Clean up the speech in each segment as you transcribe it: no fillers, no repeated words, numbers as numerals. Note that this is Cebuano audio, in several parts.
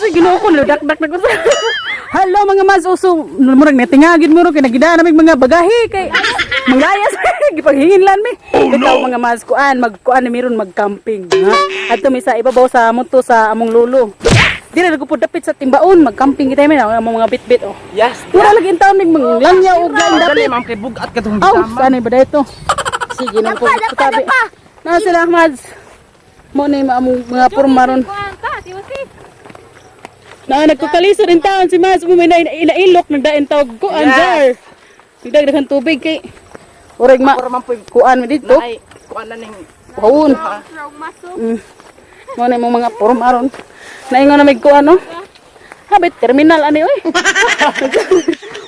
Uy, Ginoo ko ludak-dak na ko sa. Hello mga mas uso, murag natingagin mo ro kay nagidaan namig mga bagahe kay manglayas gipaghingin lan mi. Oh, no. Mga mas kuan magkuan ni meron magcamping ha. Adto mi sa ibabaw sa muto sa among lolo. Dire ra ko dapit sa Timbaon magcamping kita mi ang among mga bitbit oh. Yes. Mura lagi in taon mig manglangya og lain Dali dapit. ma'am kay bugat ka tong Aw, gisama. sana ba dito? Sige nang ko tabi. Na sila Mads. Mo na yung among mga porma ron. Na nagkakaliso rin taon si Mads mo may na, inailok nagdain tawag ko Yes. anjar. Nagdagdagan tubig kay Urag ma Ora man po kuan mi dito. naay kuan na ning Kuon. Mo na imong mga porma ron. Naingon na may kuan no. Habit terminal ani oy.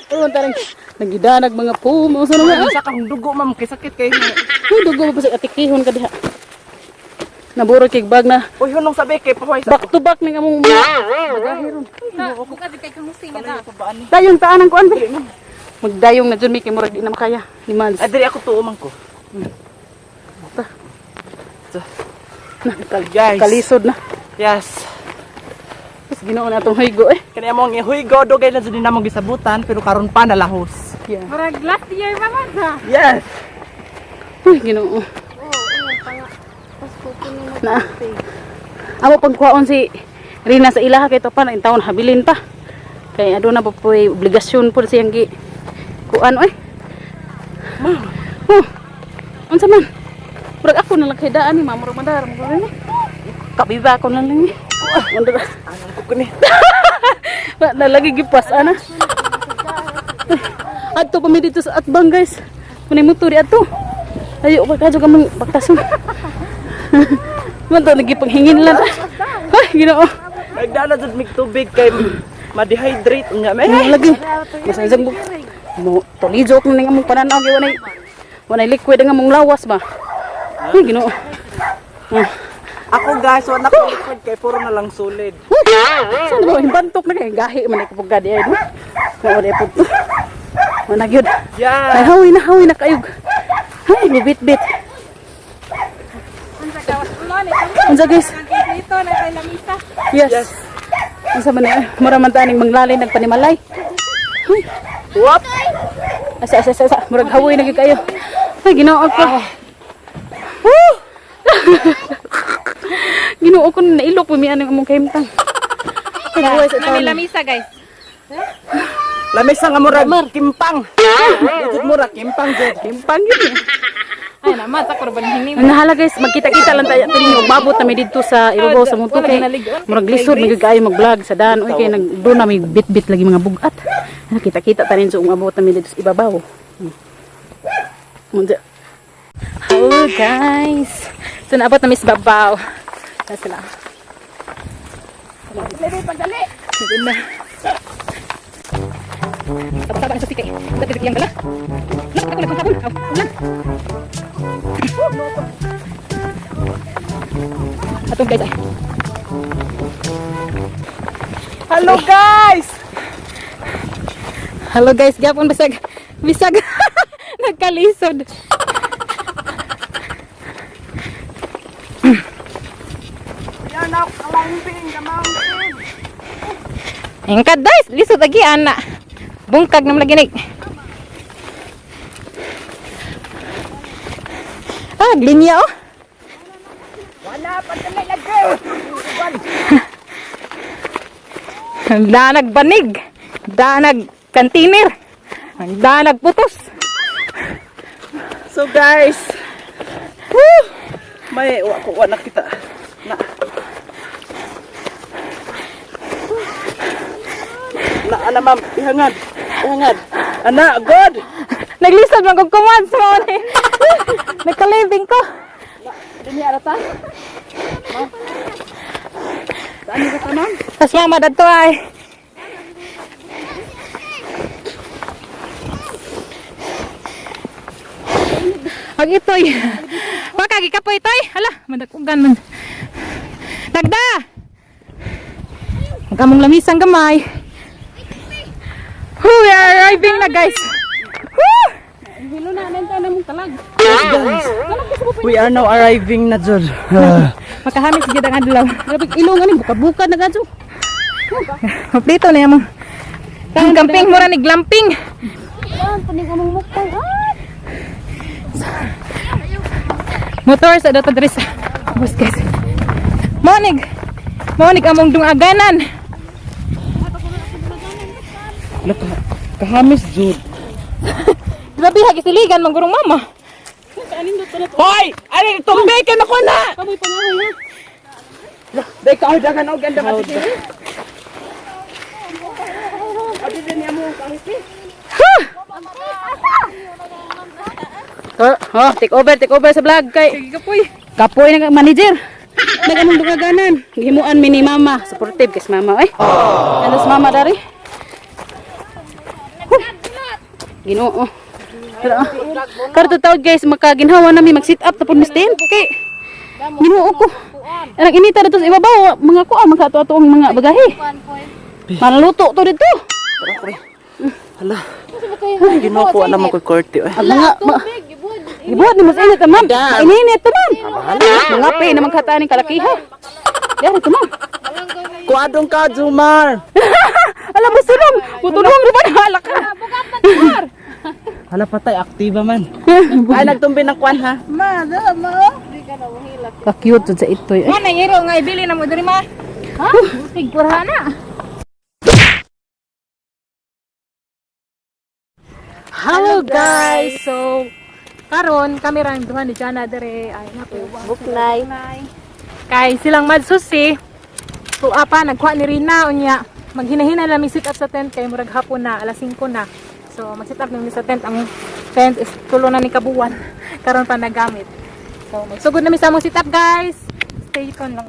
Urong tarang nagidanag mga pumo sa nga. sa kang dugo ma'am kay sakit kay. Uy, dugo pa sa atikihon ka diha. Naburo kay bag na. Uy hunong sabi kay pahuway sa Back to back ning among mga bagahe ron. Dayong taan ang kuan be. Magdayong na jud mi kay murag di na makaya ni Mads. Ay diri ako tuo man ko. Ta. Na, Guys. kalisod na. Yes. Mas Ginoo na atong higo eh. Kani among ihuy go dugay na jud ni namong gisabutan pero karon pa nalahos. Yeah. Murag last year pa man ha. Yes. Uy, Ginoo. Na. Amo pagkuhaon si Rina sa ilaha kay to pa na intawon habilin pa. Kay aduna pa po'y obligasyon po siyang gi kuan oy. Ma'am, Oh. Unsa man? Murag ako na lang kay daan ni ma'am, murag madar mo ni. Kabiba ko na lang ni. Wala anong ko ni? na, na lagi gipas ana. Adto pa mi dito sa atbang guys. Kunay motor di adto. Ayo pa kadyo ka mang baktason. Man to lagi panghingin lang. Ay, Ginoo. Nagdala jud mig tubig kay ma-dehydrate unya may. Ano lagi? Mas isang mo tulijok na ning among pananaw kay walay liquid ang among lawas ba. Ay, Ginoo. Ah. Ako guys, wala ko liquid kay puro na lang solid. Saan ba himbantok na kay gahi man ay kapag gadi ay no. Mao di pud. Mana gyud. Ay Yes. hawi na hawi na kayog. Ay bit-bit. Unsa gawas ulan eh. Unsa guys? Dito na kay lamisa. Yes. Yes. Unsa man ay mura man ta aning manglalin nagpanimalay. Huy. Wap. Asa asa asa, asa. Murag hawoy na gyud kayo. Ay Ginoo ko. Woo! Ginoo ko nailok pa mi anang among kahimtang. Ay, buhay sa Na may taon. lamisa guys. Lamisa nga murag kimpang. Dito murag kimpang jud. Kimpang yun eh. Ay na man sa kurban hinim. Ang nahala guys, magkita-kita lang tayo pero magbabot na mi didto sa ibabaw sa muto kay murag lisod mi kaayo mag-vlog sa daan oy kay nag do na mi bit-bit lagi mga bugat. Nakita-kita ta rin so umabot na mi didto sa ibabaw. Munda. Hello guys. So naabot na miss babaw. Na sila. Pagdali, pagdali. Na. Tapos sa sikay. Dapat yang dala. Nak, ako lang sabon. Aw, ulan. Atong guys ay. Hello guys. Hello guys, gapon bisag bisag nagkalisod. We are now climbing the mountain. Ingkad guys, lisod agi ana. Bungkag nam lagi nig. Ah, linya oh. Wala pagdali lagi. Danag banig. Danag container. Danag putos. So guys, woo! May wa ko wa nakita. Na. Na ana ma'am, ihangad. Ihangad. Ana, good. Naglisod man kog kuman sa mga ni. Nagkalibing ko. Dini ara ta. Ma'am. Saan ka ta ma'am? Tas mama dadto ay. Ag itoy. Waka gikapoy itoy. Hala, madakugan man. Dagda. Ang kamong lamisang gamay. Whew, we are arriving na guys. Woo! Hilo na anay tayo namong talag. We are now arriving na jud. Makahamis gid ang adlaw. Grabe ilong ani buka-buka na gadyo. Kompleto na yung ang camping mura ni glamping. Motor sa dato diri sa bus, guys. Monig. Monig among dungaganan. Look, kahamis jud. Grabe ha gisiligan manggurong mama. Hoy! Ani tumbe kay nako na. Kamoy pangahoy ha. Day ka dagan og ganda ka sige. Abi din niya mo kahit. Oh, take over sa vlog kay. Sige kapoy. Kapoy na manager. Nagamong dungaganan. Gihimuan mi ni mama. Supportive kay si mama oy. Ano si mama dari? Huh. Ginoo. Pero, karto tawag guys, makaginhawa nami mag sit up tapon mis tent kay Ginoo ko. Anang inita dito sa ibabaw, mga kuan, mga ato-ato ang mga bagahe. Malaluto to dito. Hala. Ay, Ginoo ko na mo koy korte oy. Ang mga gibuhat ni mas init ma'am. Mainit to, ma'am. Mga pe naman kataan ning kalakiha. Dari to, ma'am. Kuadong ka Jumar. Alam mo sulong, mutulong rin ba na halak ka? Hala patay aktiba man. Ay nagtumbi ng kwan ha. Ka-cute jud sa itoy. Mo na iro nga ibili na mo diri ma. Ha? Butig purha na. Hello guys. So karon kami ra duha ni Jana dire ay napo. Buknay. Kay silang madsusi. So apa nagkuha ni Rina unya. Maghinahina lang mi sit up sa tent kay murag hapon na alas 5 na. So mag sit up na mi sa tent. Ang tent is tulo na ni kabuwan. Karon pa nagamit. So magsugod na mi sa among sit up, guys. Stay tuned lang.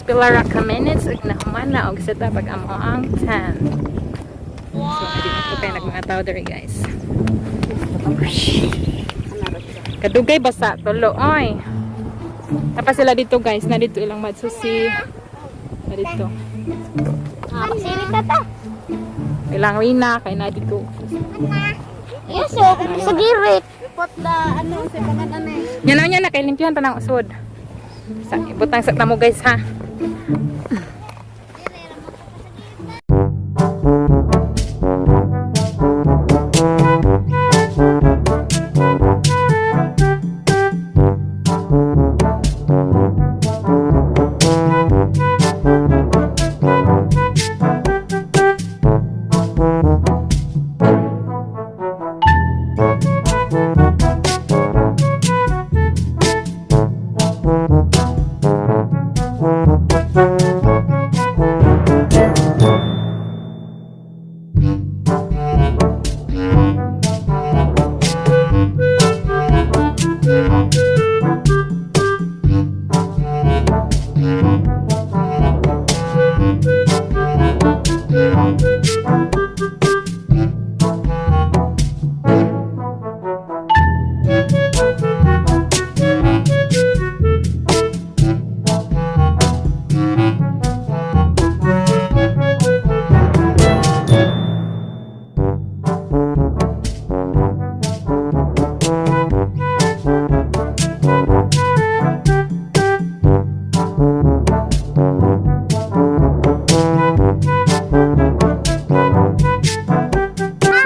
Pila ra ka minutes ug nahuman na og set up ang among tent. So, dito kay nagmga tao diri, guys. Kadugay basa tulo oy. Tapos sila dito, guys, na dito ilang madsusi. Na dito. Ah, pasilita ta. Ilang Rina kay na dito. Yusok, sa girit. Pot na ano, sa pangan ano eh. Nya na kay limpyuhan tanang usod. Sa ibutang sa tamo, guys, ha.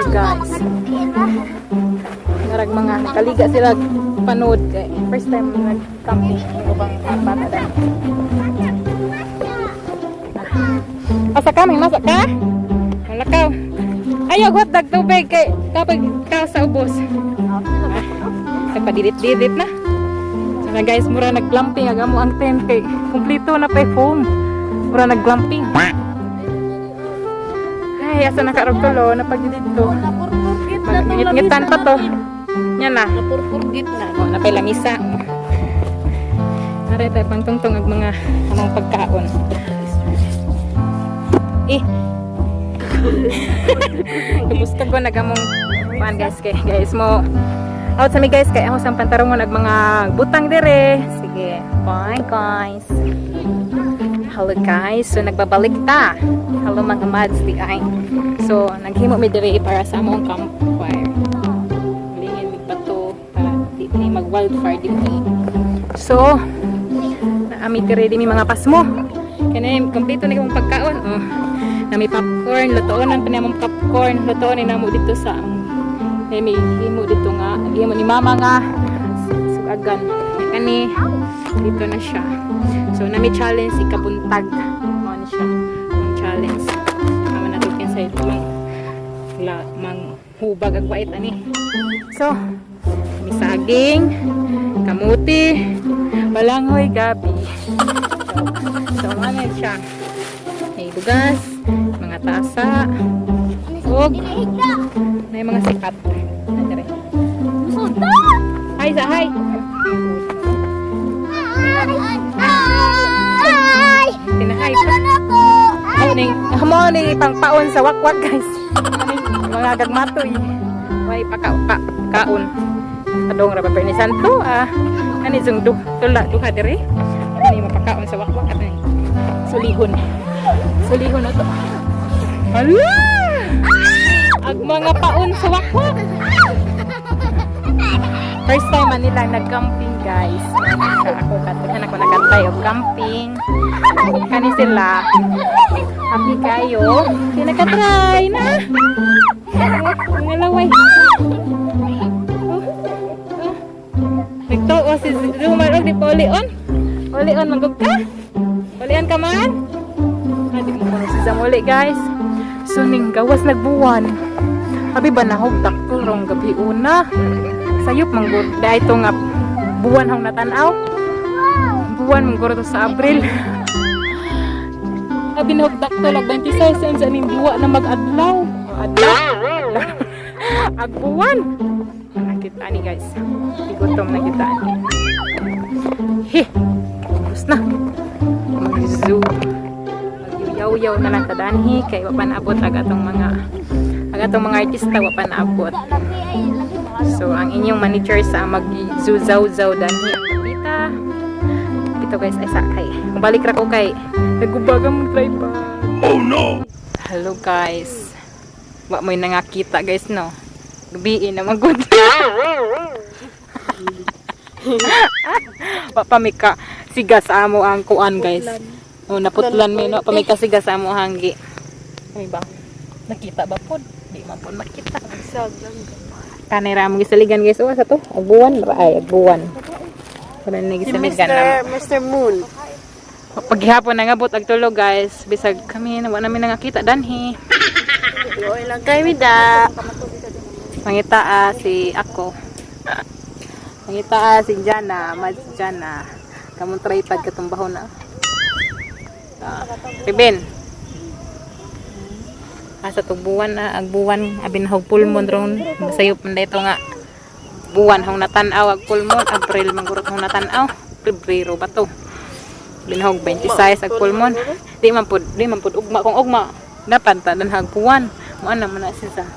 So guys, narag mga nakaliga sila panood kay first time nag-camping ang ubang mga bata dahil. Asa ka? May masa ka? Malakaw. Ayaw, hotdog tubig kay kapag ka sa ubos. Ah, nagpadilit-dilit na. So na guys, mura nag-glamping ang amo ang tent kay kumpleto na pa foam. Mura nag-glamping. Ay, asa na karog tulo, napagdito. Napurpurgit na to. Ngit-ngitan pa to. Yan na. Napurpurgit na. O, napay lamisa. Aray tayo pang tungtong ang mga among pagkaon. Eh. Kumusta ko nagamong kuan, guys, kay guys mo out sa mi, guys, kay ako sa pantarongon ag mga butang dire. Sige. Bye, guys. Hello, guys. So nagbabalik ta. Hello, mga mads di ay. So naghimo mi dire para sa among campfire. Lingin mig bato para di ni mag wildfire di ni. So naami dire di mi mga pasmo. Kani kompleto ni kamong pagkaon. Oh. Nami popcorn, lutoon pa namong popcorn, lutoon ni namo dito sa ay may himo dito nga, himo ni mama nga sugagan. Kani dito na siya. So nami challenge ikabuntag. Mao ni siya ang challenge. Amo na to sa ito mang la mang hubag ang wait ani. So, may saging, kamuti, balanghoy, gabi. So, ano siya? May bugas, mga tasa, ug may mga sikat. Ano dire? Hi sa hi. Hi! Tinahay. Ano po? Ay, ning mo ni pangpaon sa wakwak, guys. Ani mga gagmatoy. Way pa ka, kaon. Adong ra ba ni Santo ah. Ani jung du tula duha dire. Ani mapakaon sa wakwak at ani. Sulihon. Sulihon na to. Hala! Ag mga paon sa wakwak. First time man nila nag-camping, guys. Sa ako katulad ako nakantay og camping. Kani sila. Happy kayo. Kaya nakatry na. Mga laway. Oh, oh. Nagtuo si Zumar og di pa ulion. Ulion manggug ka. Ulion ka man. Ah, di mo kuno si Zamuli, guys. So ning gawas nagbuwan. Abi ba nahog takto rong gabi una. Sayop manggod dahil ito nga buwan hong natanaw. Buwan manggod to sa Abril. Abi nahog dakto lag 26 sa ning duwa na mag-adlaw. Oh, adlaw. Adlaw. Agbuwan. Nakita ni, guys. Igutom na kita ani. He. Ubus na. Mag-zoo. Magyaw-yaw na lang ta danhi kay wa pa naabot ang atong mga artista, wa pa naabot. So ang inyong manager sa mag-zoo-zaw-zaw danhi ang kapita. Ito, guys, ay sakay. Kung balik ra ko kay nagubaga mong tripod. Oh no. Hello, guys. Wa mo'y nangakita, guys, no. Gabii na magud. Wa pa mi ka siga sa amo ang kuan, guys. Oh, naputlan mi, no, pa mi ka siga sa amo hanggi. Ay ba? Nakita ba pod? Di man pod makita. Kanay ra among gisaligan, guys. Oh, sa to? Agbuwan ra ay agbuwan. Wala na gisaligan na. Mr. Moon. Paghihapon nangabot ag tulog, guys. Bisag kami wa namin nangakita danhi. Oy lang kay da. Mangitaa si ako. Mangitaa si Jana, Mads Jana. Kamong tripod katong bahon na. Ah, Ruben. Asa to buwan na, ag buwan abin hog pulmon ron. Masayop man dito nga buwan hong natan-aw ag pulmon, April manggurot hong natan-aw. Pebrero ba to? Binahog 26 ag pulmon. Di man pud ugma kung ugma. Dapat ta danhag buwan. Mo ana man na siya.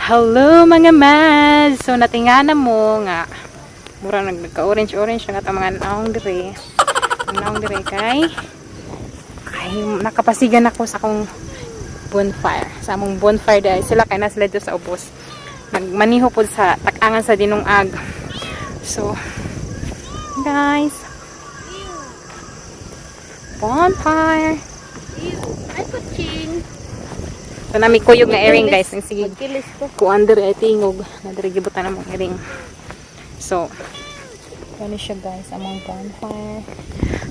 Hello, mga Mads! So natingana mo nga mura nag nagka-orange orange na ang mga naong dire. Ang naong dire kay ay nakapasigan ako sa akong bonfire. Sa among bonfire dahil sila kay na sila dito sa ubos. Nagmaniho pod sa takangan sa dinungag. So guys, bonfire. Ay, kuching. So nami kuyog nga airing, guys. Ang sige Magkilis ko. kuan diri ay tingog na diri gibutan among iring. So kani siya, guys, among bonfire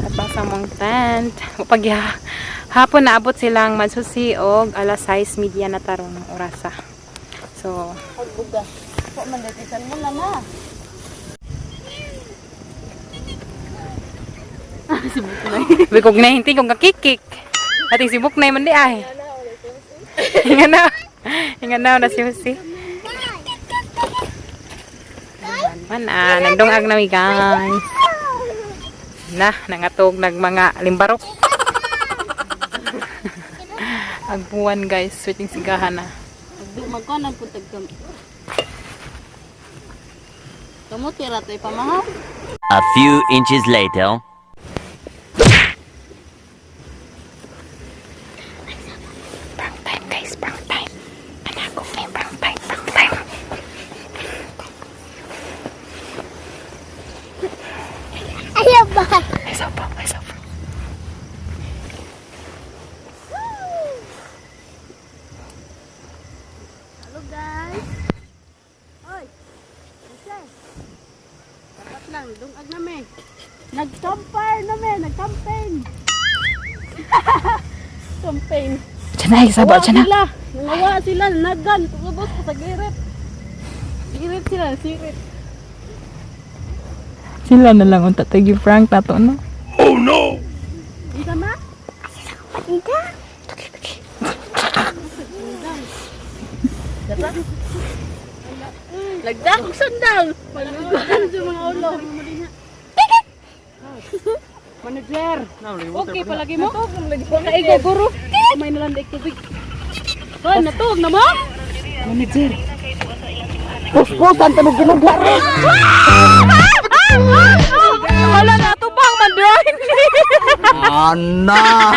at pa sa among tent. Pag hapon naabot silang Madsusi og alas 6:30 na tarong ng orasa. So Pagbuga. Po man datisan mo na na. Bikog na hinti kong kakikik. Ating sibuk na man di ay. Hinga na. Hinga na na si Jose. Man ah, nagdungag na mi, guys. Na, nangatog nag mga limbarok. Agbuwan, guys, sweeting sigahan na. Magkuan ang putag kam. Kamu tira to ipamahaw. A few inches later. Prank time, guys, prank time. Anak ko may prank time, prank time. Ayaw ba? Ay, sopa, ay, sopa. Hello, guys. Oy. Jose. Dapat lang dungag na me. Nag-campfire na me, nag-campaign. Campaign. Diyan ay, saba, diyan na. Sila, nangawa sila, nagan, tumubos ko sa girit. Girit sila, sirit. Sila na lang unta tagi prank na to, no? Isa ma? Lagdak og sandal. Palugan sa mga ulo. Manager. Okay palagi mo. Naigo guro. Kumay na lang di tubig. Hoy, natuog na mo? Manager. Puspusan tanog ginugwa rin. Wala na tubang man doon. Anna!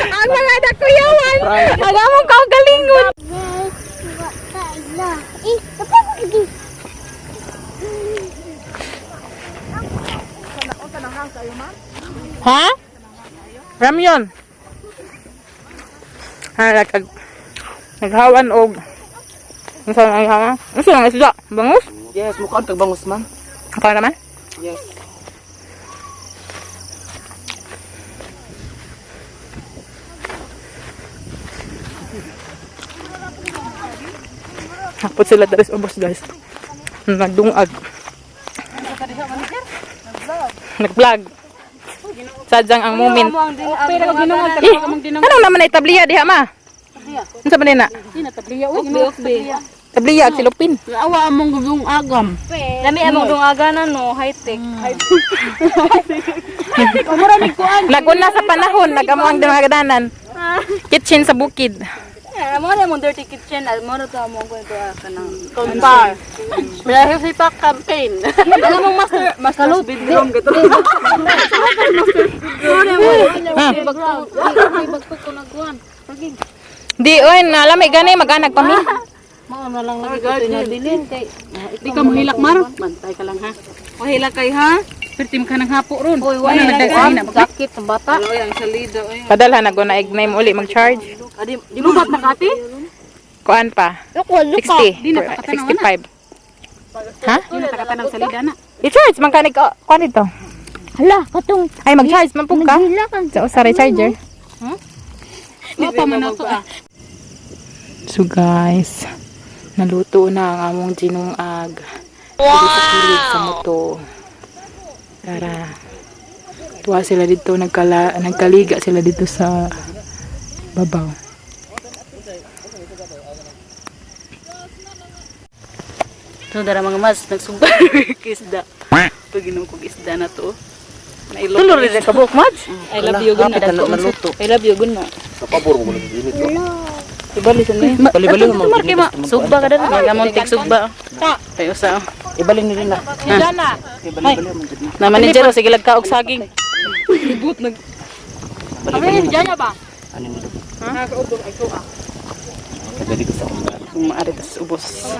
Ang mga dakuyawan. Ang among kaugalingon. Eh, kapag lagi. Ha? Ramyon. Ha, nag naghawan og Unsa ang hawan? Unsa ang isda? Bangus? Yes, mukhaan tagbangus, ma'am. Ako naman. Yes. Hapot sila dali sa ubos, guys. Nagdungag. Nag-vlog. Sadyang ang moment. Pero ginungag Eh, anong naman ay tabliya diha ma? Unsa ba nina? Tabliya, uy. Okbe, okbe. Tabliya at silupin. Awa among gudong agam. Lami among dungaga na no, high tech. Laguna sa panahon, nagamo ang dumagadanan. Kitchen sa bukid. Amo na among dirty kitchen, amo na to among kwento kanang Compare. May pa campaign. Alam mo master master Bedroom gito. Di oy, nalami gani mag-anag pa mi. Di ka mahilak, Mar. Bantay ka lang ha. Mahilak kay ha. Pertim ka ng hapo ron. Oy, wala na nagdagsahin na. Sakit ang bata. Padalhan na guna ignay mo uli mag-charge. Di mo ba't nakati? Kuan pa. 60. Di na takatanaw na. 65. Ha? Di na takatanaw sa lida na. I-charge man kanig kuan dito. Hala, katong Ay mag-charge man pud ka. Sa usa recharger. Di pa man ako ah. So guys, naluto na ang among jinungag. Wow! Sa kilid sa moto. Tara. Tuwa sila dito, nagkaliga sila dito sa babaw. So dara mga mas nagsugba isda. Paginom kog isda na to. Nailok. Tulo rin ka buok, Mads. I love you guna. I love you guna. Ibali sa ni. Bali-bali mo mag Sugba ka dara. Magamon tig sugba. Tayo sa. Ibalin ni Rina. Jana. Na manager sige lag kaog saging. Abi, Jana ba? Kung maari tas ubos.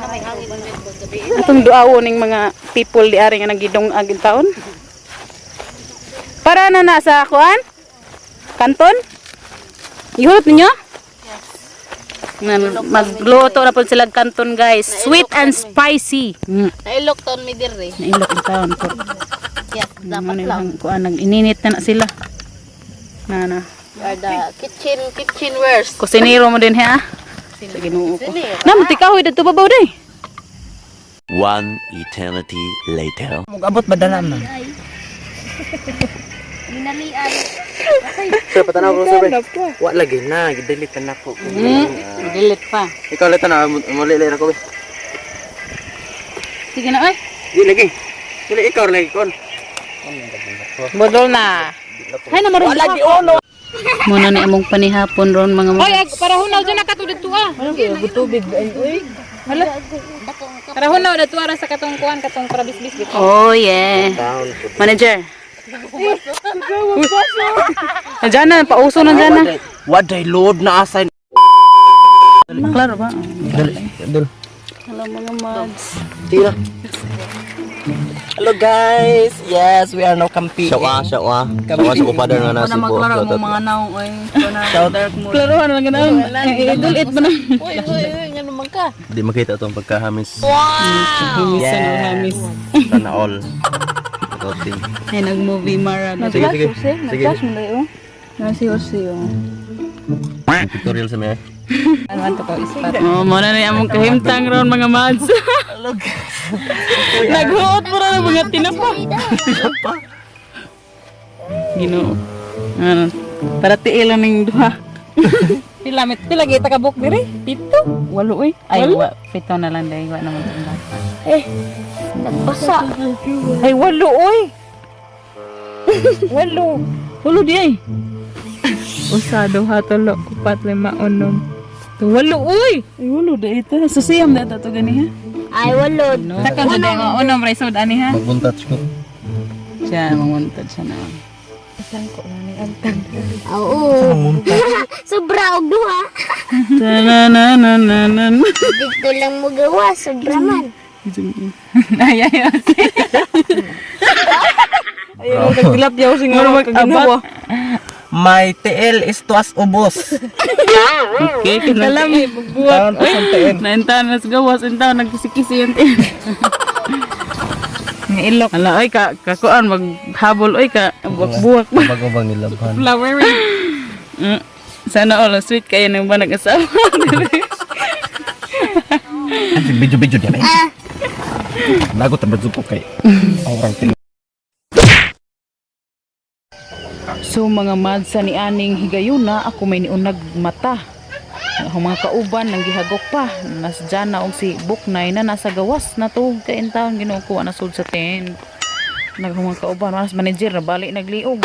Atong duawo ning mga people di ari nga nagidong agin taon. Para na na sa kuan? Kanton? Ihulot ninyo? Yes. Magluto na po sila kanton, guys. Sweet and spicy. Nailok ton mi dire. Nailok ang taon ko. Yes, dapat Ano lang. lang kuan nag-ininit na na sila. Na na. Are the kitchen wares. Kusinero mo din ha. Sa Ginoo ko. Na mutikahoy didto babaw day. One eternity later. Mugabot ba dala man? Ginalian. Sir, patanaw ko sir. Wa lagi na, gidelete na ko. Delete pa. Ikaw ulit na, muli lang ako. Sige na oy. Di lagi. Dili ikaw lagi kon. Bodol na. Hay na maron. Lagi ono. Muna ni among panihapon ron mga Oy, para hunaw dyan nakatulad to ah. Tubig ay uy. Para hunaw na tuara sa katong kuan katong parabisbis dito. Oh yeah. Manager. Nandiyan na, pauso na dyan na. What day load na assign. Klaro ba? Dali, dali. Hello mga mads. Tira. Hello guys. Yes, we are now camping. Siya wa. Siya wa sa kupadar na nasi po. Mga naong oy. Klaro ano lang ganun. Idulit mo na. Uy, uy, uy, ngano man ka? Di makita itong pagkahamis. Hamis na hamis. Sana all. Routing. Ay nag-movie Mara. Sige, sige. Sige. Nasi Jose oh. Pictorial sa may. Oh, muna na yung among kahimtang ron mga mads. Naghuot mo ron ang mga tinapa. Tinapa? Ginoo. Ano, para tiil lang ning duha. Pila mit pila kita ka book diri? Pito. Walo oy. Ay, wa, pito na lang dahil wa naman itong bata. Nagbasa. Ay walo oy. Walo. Walo di ay. Usa, duha, tulo, upat, lima, unom. Walo oy. Ay, walo di ito. Susiyam na ito gani ha. Ay walo. Takang jud nga unom ra isod ani ha. Magbuntat ko. Siya, manguntad siya na. Oo. Sobra og duha. Ta-na-na-na-na-na. Dito lang mo gawa, sobra man. Ay ay ay. Ayaw nagtilapya ko sing nga kaginawa. My TL is to as ubos. Okay, kinalami. Taon usang TL. Naintahan na sa gawas, intahan nagkisikisi yung tiyan. Nga ilok. Ala, oy, ka, kakuan, maghabol, oy, ka, buwak-buwak ba? Bago bang nilabhan? Flower. Sana all, sweet kayo ng ba nag-asawa? Video-video diyan eh. Nagot ang ko kay. Orang tilo. So mga madsa ni aning higayuna, ako may niunag mata. Ang mga kauban nang gihagok pa. Nas Jana og si Buknay na nasa gawas na tuog ka in town, Ginoo ko, na sud sa tent. Nagahong mga kauban, mas manager na balik nagliog.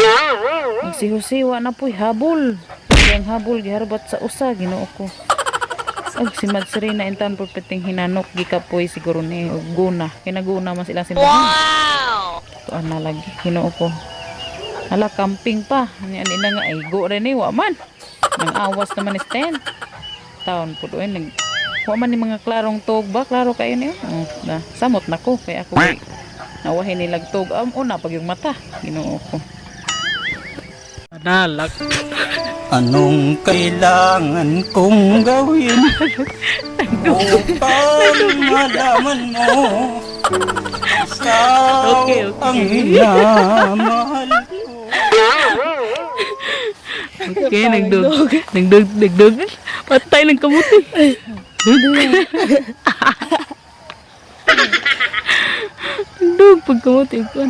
Ug si Jose wa na poy habol. Ang habol giharbat sa usa, Ginoo ko. Ug si Mad Serena in town perpeting hinanok, gikapoy siguro ni og guna. Kinaguna man sila simbahan. Wow. Tuan na lagi, Ginoo ko. Hala, camping pa. Ani ani na nga ay go rin ni wa man. Nang awas naman is tent. Taon po doon nag wa man ni mga klarong tug ba, klaro kayo niyo. Oh, na samot na ko kay ako kay nawahin nilag tug am una pag yung mata, Ginoo ko. Nalak. Anong kailangan kong gawin upang malaman mo ikaw Okay. ang minamahal ko? Okay, nagdug. Nagdug, nagdug. Patay ng kamuti. Nagdug pag kamuti. Kuan.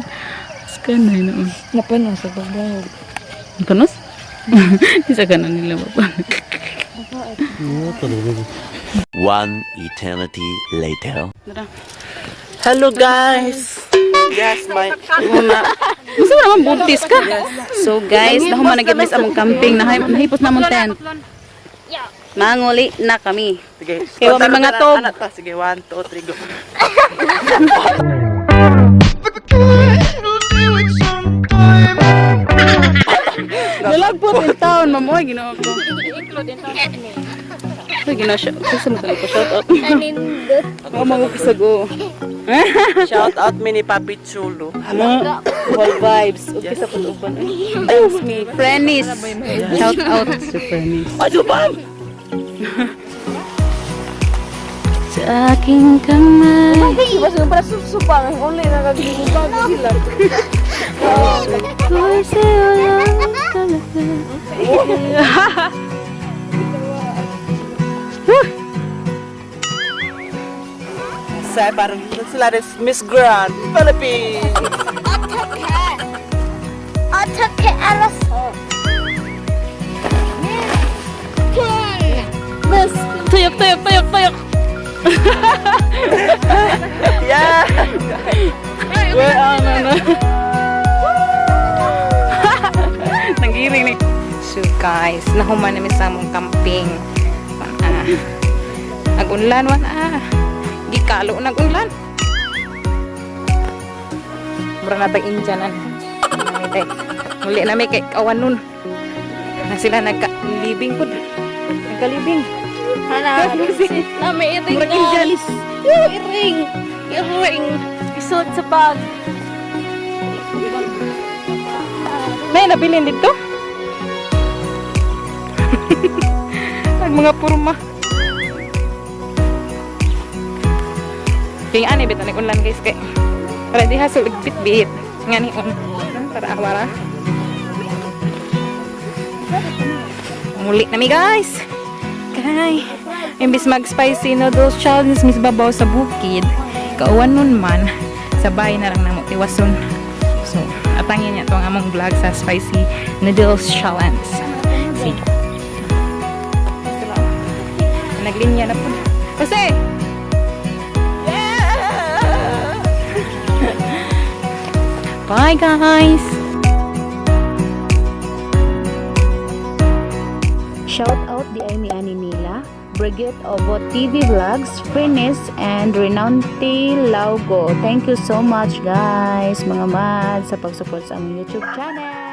Scan na yun. Napanon sa babaw. Kanos? Isa ka na nila ba? One eternity later. Hello guys. Yes, my Una. Gusto mo naman buntis ka. So guys, nahuman na gid mis among camping. Nahipos na among tent. Manguli na kami. Sige. Kaya may mga tog. Anak ta. Sige, 1, 2, 3, go. Nalagpot in town, mamoy Ginoo ko. Uy, ginoo siya. Gusto mo talaga shout out. Ako mga kasago. Shout out mini Papi Chulo. All vibes. Okay sa pag-uban. Thanks me. Frenis. Shout out si Frenis. Ay, bam! Sa aking kamay. Ako'y sa'yo lang talaga. Sa parang sila rin Miss Grand Philippines. 어떻게? 어떻게 알았어? Tuyok, tuyok, tuyok, tuyok. Yeah! Where ano na. Nanggiring ni. So guys, nahuman nami sa among camping. Ah, nag-unlan wan ah. Gikalo nag-unlan. Mura na tag Indianan. Nami tay. Muli nami kay kawan nun. Na sila nagka-living pud. Nagka-living. Hala, na may iring guys. Iring. Iring. Isuot sa bag. May nabilin dito. Ang mga purma. Kaya ani bitaw nag-unlan guys kay para di hasol bit-bit. Nga ni on. Para awara. Muli nami guys. Kay imbis mag spicy noodles challenge mis babaw sa bukid. Kauwan nun man sabay na lang namo tiwason. So, atangin niya tong among vlog sa spicy noodles challenge. Sige. Naglinya na po. Jose! Bye guys! Shout out di ay mi ani nila, Brigitte Obo TV Vlogs, Frenis, and Renante Laugo. Thank you so much guys, mga mad, sa pag-support sa among YouTube channel.